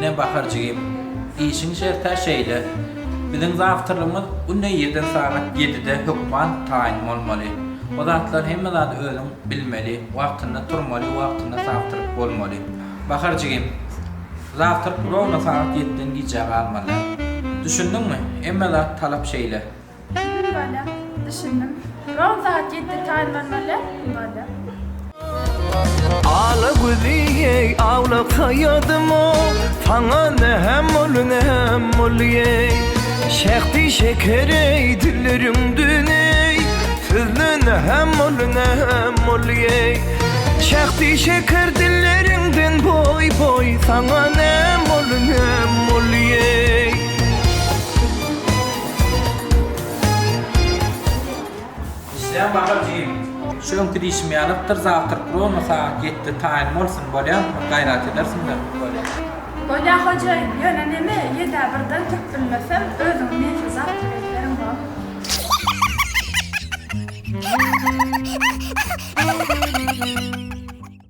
Ine Bahar jigim, işiň şert-ä şeýle. Biziň zawtrlygymyz günde irden sagat ýedide hökman taýyn bolmaly. O zatlary hemme zady özüň bilmeli, wagtynda turmaly, wagtynda zawtryk bolmaly. Bahar jigim, zawtryk rowna sagat ýediden gijä galmaly däl. Düşündiňmi? Hemme zat talap şeýle. Bolýa, düşündim. Ron sagat ýedide taýyn bolmaly, bolýa. Ala gözi eý awlak saýadym-o, Saňa näm boldy, näm boldy eý? Şähdi şeker eý dilleriňden eý, Sözle näm boldy, näm boldy eý? Şähdi şeker dilleriňden boý boý, Saňa näm boldy, näm boldy eý? Işleýän Bahar jigim. Şu öňki diýşim ýalypdyr, zawtrak rowno sagat ýetde taýyn bolsun, bolýamy? Bir gaýrat edersiňdä, bolýa. Bolýa hojaýyn, ýöne neme, ýedä birden turup bilmesem, özüňi mensiz zawtrak ediberiň, bor.